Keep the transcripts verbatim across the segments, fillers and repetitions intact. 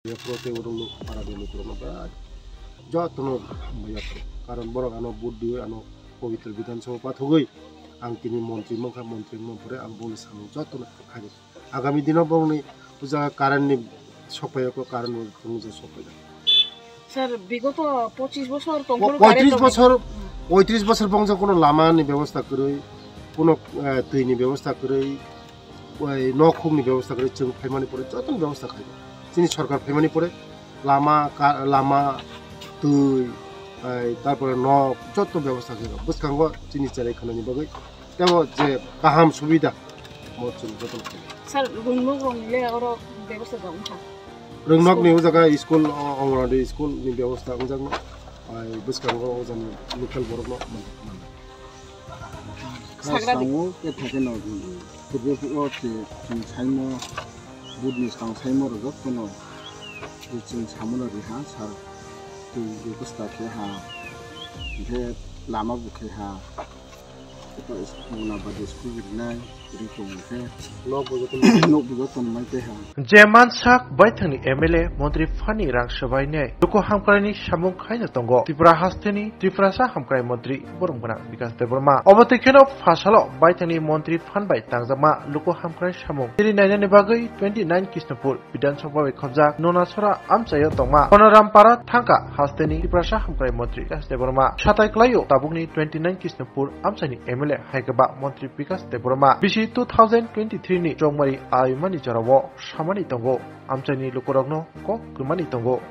Yapro tei oro lo para ni lukurokno birat jotono hambai yapro. Karon borok ano vote diwi ano pobitro Bidhan Sabha pathogwi ang tini montri mankha, montri mankha pore ang boni samung jotono khainai. Agami dino borokni o jaga current ni sokpai ko, current bo tongmung jaga sokpai. Sir, bigoto pochis bosor tongphuru current poitris rok bosor, poitris bosor bongsa kono lama ni bebosta kwrwi, kono, eh, twi ni bebosta kwrwi, oi, nok huk ni bebosta kwrwi, chwng phaimani pore joto ni bebosta khai. Chini sorkar phaimani pore lama, ka-, lama, twi, oi, tarpore nok joto bebosta khai. Bwskango chini cherai khwnani bagwi tebo je kaham subida mo chwng joto khai. Sir, rwngnok rok ni le oro bebosta da wngkha? Rwngnok ni o jaga school, o, Anganwadi school ni bebosta wngjakno. Ai, bwskango o jani local borok no man, man. Sagra di. Sango ke thake no. Kebek o se chwng saimo, budni sang saimo rok jotono. Chwng samono riha sir. Twi bebosta khe ha. Hingkhe lama bo khe ha. Ito is-, mona bade school rinai, ri tong khe. Nok bo joto, nok bo joto mai tei ha. Je mansak baithangni M L A montri phani rang swbainai luku hamkraini samung khaina tongo. Tripura hasteni Tiprasa hamkrai montri borong gwnang Bikas Debbarma. Obo twi kheno phasalo baithangni montri phan bai tangjakma luku hamkrai samung chiri nainani bagwi twenty nine Kisnupur Bidhan Sabha bai khobjak Nonasora amchaio tongma Konorampara thangka hasteni Tiprasa hamkrai montri Bikas Debbarma. Satai klaio tabukni twenty nine Kisnupur amchaini M L A hai khe ba montri Bikas Debbarma bisi two thousand twenty three ni chongmari aimani jorao samani tongo, amchaini lukurokno kok kwmani tongo.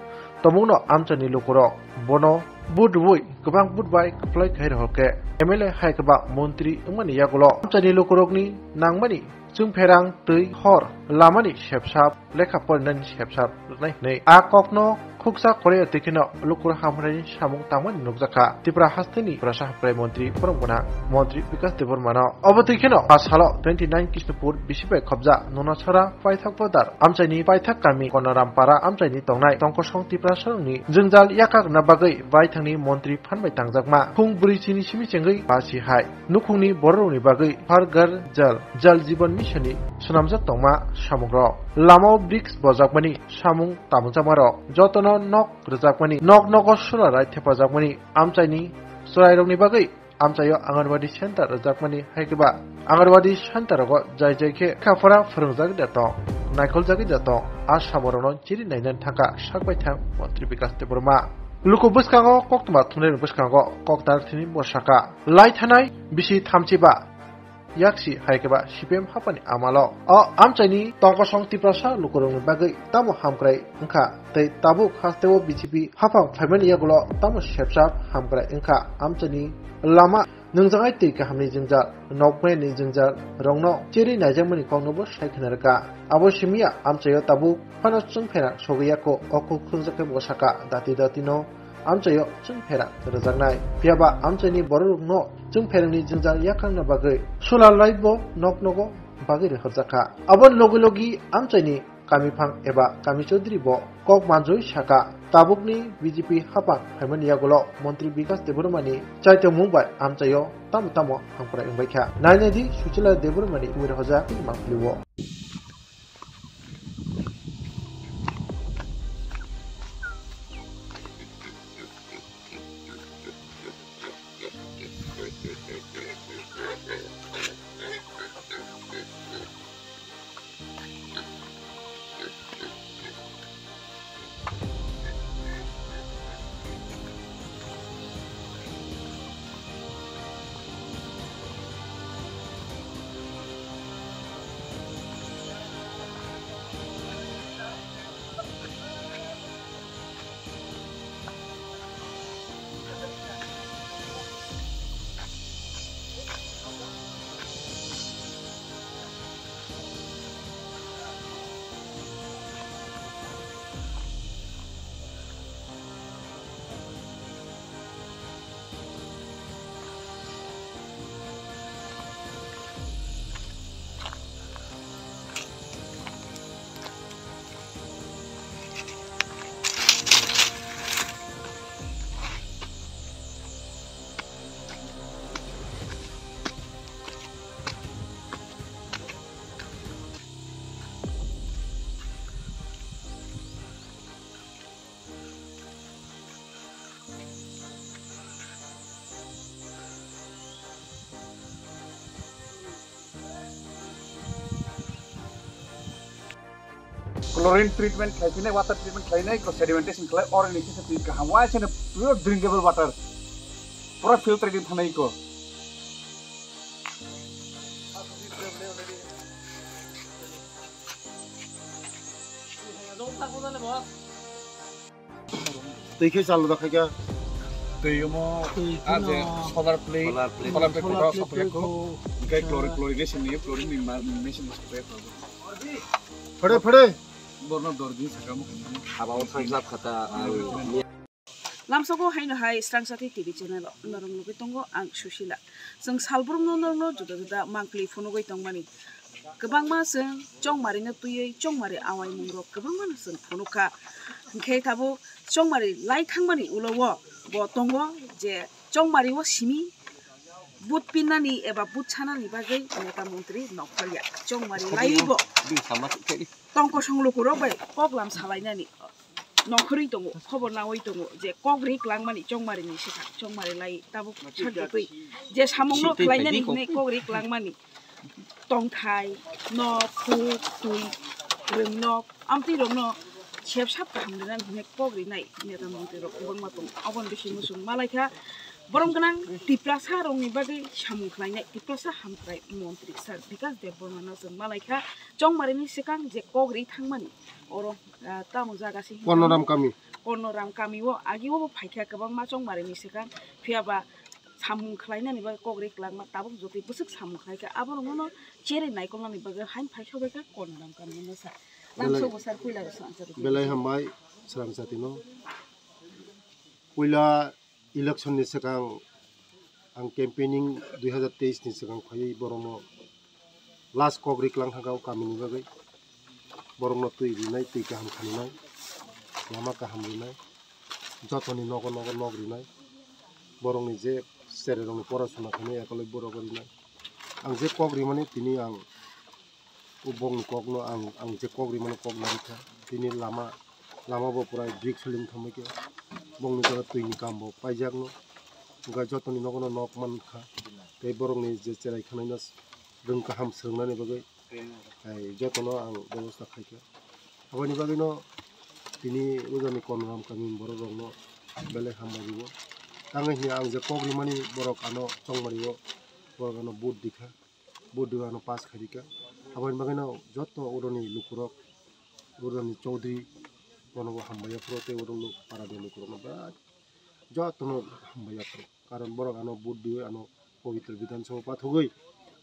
Tabukno amchaini lukurok bono vote rwui kwbang vote bai kwplai khai rohor khe M L A hai khe ba montri wngmani yagulo amchaini lukurokni nangmani chwngpherang twi hor lamani sepsap lekha porinani sepsap rwnai hwnwi a kokno khuksa koroi twi kheno lukurok hamkraini samung tangmani nukjakha Tripura hasteni Tiprasa hamkrai montri borong gwnang montri Bikas Debbarmano. Obo twi kheno a salo twenty nine Kisnupur bisi bai khobja Nonasora paithak bodar amchaini paithak kami Konorampara amchaini tongnai tongkosong Tiprasarokni jwngjal yakarna bagwi baithangni montri phan bai tangjakma khung bwrwi chini simi chengwi basi hai nukhungni bororokni bagwi Har Ghar Jal, Jal Jeevan Mission ni swnamjak tongma samungrok. Lamao bricks bojakmani samung tangjakmarok, jotono nok rwjakmani, nok nogo solar light thepajakmani, amchaini chwrairokni bagwi amchaio Anganwadi center rwjakmani hai khe ba Anganwadi center rogo jai jai khe lekha pora phwrwngjagwi da tong, naikholjagwi da tong, a samungrokno chiri nainani thangkha sak baithang montri Bikas Debbarma. Luku bwskango koktwma thumnairokni bwskango koktar thwini bo sakha. Lai thanai bisi thamchi ba yaksi hai khe ba C P M haphani amalo. O amchaini tongkosong Tiprasa lukurokni bagwi tamo hamkrai wngkha tei tabuk hasteo B J P haphang phaimani yagulo tamo sepsap hamkrai wngkha amchaini lama nwngjaknai twi kahamni jwngjal, nokmaini jwngjal rokno chiri naijakmani koknobo sai khna rwkha. Abo simiya amchaio tabuk phano chwngphera sogwi yako o kok thungjak khe bo sakha dati dati no amchaio chwngphera rwjaknai. Phiyaba amchaini bororokno chwngpherangni jwngjal yakarna bagwi solar light bo nok nogo bagwi rwhorjakha. Aboni logi logi amchaini kamiphang eba kami chaudhuri bo kok manjui sakha, tabukni B J P haphang phaimani yagulo montri Bikas Debbarmani chaitokmung bai amchaio tamo tamo hamkrai wngbaikha. Nainai di Suchila Debbarmani umui rohorjak mangpili o. Chlorine treatment khlai phine, water treatment khlai nai ko, sedimentation khlai, oro ni kisa twi kaham, wa chene pure drinkable water, pura filter din thanai ko. Twi khe chalo da khaikha. Twi omo, twi ah, je kheno solar plate, solar plate, solar plate kotor solar plate sopre ko. Hingke chlorine, chwla chlorination ni, chlorine ni ma-, machine ni sopre ko. Phare, phare. Borno dor din sakamo khainani. Haba o thang jab khata, ah, Lamsoko haino hai Srangchati T V channel o norok nugwi tongo ang Susila. Chwng salbrumno norokno juda juda mangpli phunugwi tongmani. Kwbangma chwng chongmarino twiwi chongmari awaimungrok kwbangmano chwng phunukha. Hinkhe tabuk chongmari lai thangmani ulo-o bo tongo je chongmario simi vote pinnani eba vote sanani bagwi neta montri nokharya. Chongmari laiwi bo tongkosong lukurok bai koklam salainani nongkhorwi tongo, khobor nawi tongo je kok ri klangmani chongmari ni swkang, chongmari lai tabuk sakjagwi je samungno khlainani hwnwi kok ri klangmani tongthai, nok, huk, twi, rwngnok, amtwi rokno sep sap kaham rwnani hwnwi kok rinai neta montri rok kwbangma tongo. Aboni bisingtwi chwng malaikha borom gwnang Tiprasa rokni bagwi samung khlainai Tiprasa hamkrai montri Sir Bikash Debbarmano chwng malaikha chongmari ni swkang je kok ri thangmani oro ah, tamo jaga se Kornoram kami. Kornoram kami o agi o bo phaikha kwbangma chongmari ni swkang, phiya ba samung khlainani bagwi kok ri klangma tabuk jotoi bwswk samung khlaikha, aborokno cherwi naikolnani bagwi hain phai sobaikha Kornoram kami no sa. Belai, lamsok bo sir puila rw swng belai hambai Srangchati no. Puila election ni swkang ang campaigning dui hazar teis ni swkang phaiwi borokno last kok ri klang thangkha o kamini bagwi. Borokno twi rinai, twi kaham khaninai, lama kaham rinai, jotoni nogo nogo nok rinai, borokni je cherai rokni porasuna khainai ekoloi borok rinai. Ang je kok rimani tini ang O bongni kokno ang, ang je kok rimano kok narikha. Tini lama, lama bo pura brik soling thangbaikhe. Bongni jaga twini kam bo paijakno. Wngkha jotoni nogono nok mankha. Tei borokni je cherai khanaino rwng kaham swrwngnani bagwi. Tei jotono ang bebosta khaikha. Aboni bagwino tini ujani Konoram kamini borok rokno belai hambai rwo. Tangwi hiya ang je kok rimani borok ano chongmari o, borok ano vote dikha. Vote diwi ano pass khairikha. Aboni bagwino joto oroni lukurok, oroni Chaudhary bono bo hambai yaphuru tei oro parani lukurokno birat jotono hambai yaphuru. Karon borok ano vote diwi ano Pabitra Bidhan Sabha pathogwi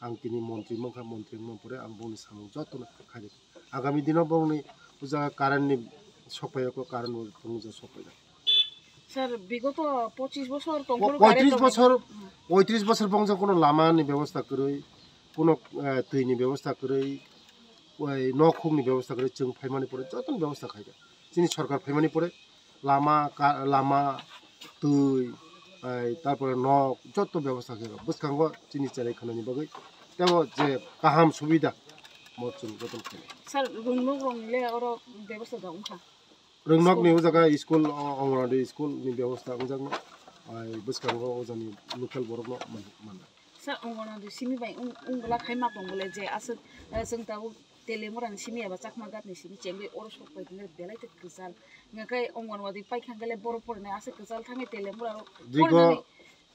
ang tini montri mankha, montri wngmani pore ang bongni samung jotono khairikha. Agami dino bongni o jaga current ni sokpaiya, current bo tongmani jaga sokpaiya. Sir, bigoto pochis bosor tongphuru current poitris rok bosor, poitris bosor bongsa kono lama ni bebosta kwrwi, kono, eh, twi ni bebosta kwrwi, oi, nok huk ni bebosta kwrwi, chwng phaimani pore joto ni bebosta khaikha. Chini sorkar phaimani pore lama, ka-, lama, twi, ai, tarpore nok joto bebosta khaikha. Bwskango chini cherai khanani bagwi tebo je kaham subida mo chwng joto khaikha. Sir, rwngnok rok ni le oro bebosta da wngkha? Rwngnokni o jaga school, o, Anganwadi school ni bebosta wngjakno, ai, bwskango o jani local borokno man-, manna. Sir, Anganwadi simi bai wng-, wngla khai ma tong bole je aswk, eh, chwng tabuk Telemura ni simi eba Chakma Ghat ni simi chengwi oro sok pai tongkhe belai khe kwchal. Hingkhe Anganwadi paikha hingkhe le borok porinai aswk kwchal thangwi Telemura o Digo porinani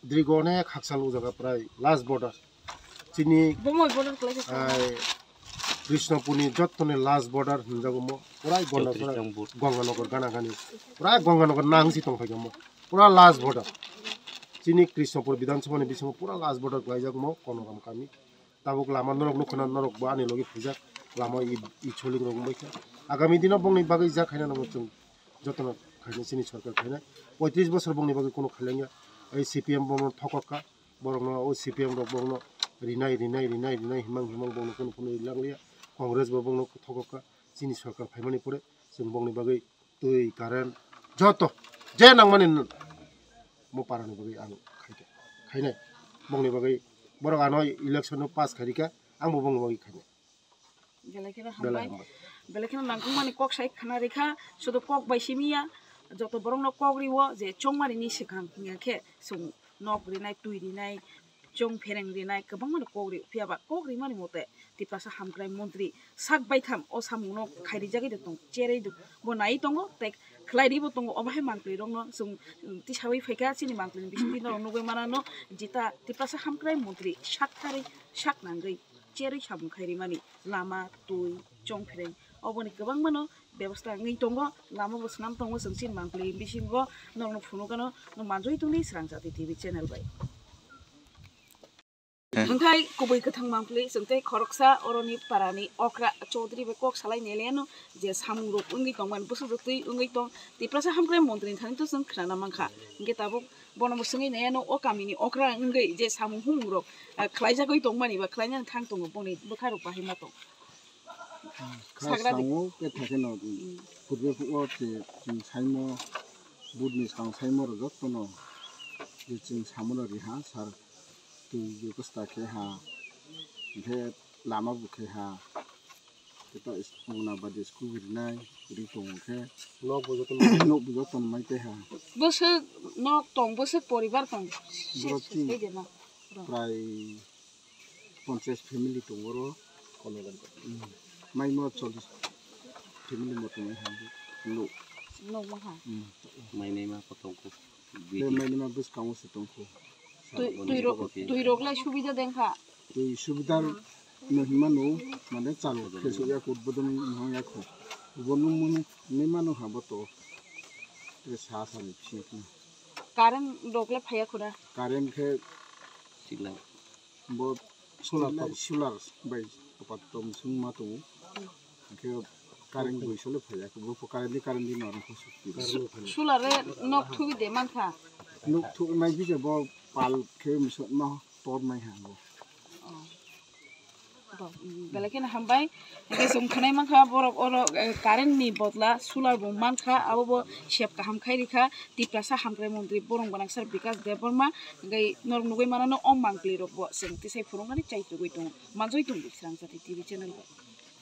Drigo onek hakchal o jaga prai last border. Chini, Bomoi border kwlai khe ai, Krishnapurni jottoni last border hinjago mo. Purai Ganga, Chowdhury Chongpur. Ganganagar gana gani. Purai Ganganagar nangsi tongphaikha mo. Pura last border. Chini Krishnapur Bidhan Sabha ni bisingo pura last border kwlaijak mo Konoram kami. Tabuk lama norok nukha na, norok bo ani logi phaijak. Lama i, i choling rok wngbaikha. Agami dino bongni bagwi jak khaina nango chwng. Jotono khainai chini sorkar khainai. Poitris bosor bongni bagwi kuno khailangya. Ei C P M bongno thokok kha. Borokno o C P M rok bongno rinai, rinai, rinai, rinai himang, himang bongno kuno, kuno rilanglia. Congress bo bongno thokok kha. Chini sorkar phaimani pore chwng bongni bagwi twi, current, joto je nangmani mo parani bagwi ang khaikha, khainai. Bongni bagwi borok ano election no pass khairikha, angbo bongni bagwi khainai. Belai kheno belai hambai. Hambai. Belai kheno nangkukmani kok sai khna rikha, sudu kok bai simi ya, joto borokno kok riwo je chongmani ni swkang hingya khe chwng nok rinai, twi rinai, chwng phereng rinai, kwbangmano kok rio. Phiya ba kok rimani mote Tiprasa hamkrai montri sak baitham o samungno khairijagwi de tong, cherwi de bo nai tongo, tei khlai ribo tongo. Obo hai mangtwi rokno chwng, mm, tisawi phaikha chini mangtwini bisingtwi norok nugwi manano, jeta Tiprasa hamkrai montri sak tharwi sak nangwi cherwi samung khai rimani lama, twi, chongphereng oboni kwbangmano bebosta wngwi tongo, lama bo swnam tongo. Chwng chini mangpili bisingo norokno phunukgano, no manjui tongdi Srang Jati T V channel bai. Hwnkhe kubui kwthang mangpili chwng tei khoroksa oroni parani okra Chaudhary bai kok salai neliano je samung rok wngwi tongmani bwswk twi wngwi tong Tiprasa hamkrai montri ni thani to chwng khwnana mankha. Hwnkhe tabuk bono bo swngwi neliano o kamini okra wngwi je samung humung rok, ah, khlaijagwi tongmani ba khlainani thang tongo boni bwkha rok bahai ma tong. Kha Sagra di. Sango khe thakhe no, mm, purbe phuo te chwng saimo, budni skang saimo rok jotono je chwng samono riha sar twi bebosta khe ha, hwnkhe lama bo khe ha, khe to is-, Anganabadi school bo rinai ri tongo khe nok bo jotono, nok bo jotono mai tei ha. Bwswk nok tong, bwswk poribar tong? Borok chini prai ponchas family tongo oro. Kono gari. Hmm. Maimo chollish family moto mai ha. No. No maha. Hmm. Mainai ma kotong ko. Be mainai ma bwskango se tongkho. Twi, twi rok, twi rok lai subida dengkha. Twi subida no himano mane chalo khesu ya kut bodon no ya kho. Bono mun ni mano ha boto. Te sa sa ni phi. Current rok le phaiya khuna. Current khe. Signal. Bo solar, solar bai apato mosong ma tongo. Hwnkhe current bai sole phaiya, bo current ni, current ni norok. Solar re nok thugwi de mankha. Nok thuk nai bise bo pal khe mosong ma tor nai ha bo. Oh. Bo, mm, belai kheno hambai. Hwnkhe chwng khwnai mankha borok oro, eh, current ni bodla solar bo mankha, abo bo sep kaham khai rikha. Tiprasa hamkrai montri borong gwnang sir Bikas Debbarma, hwnkhe norok nugwi manano o mangpli rok bo chwng tisai phunuknani chai tugwi tongo. Manjui tongdi Srang Jati T V channel bai.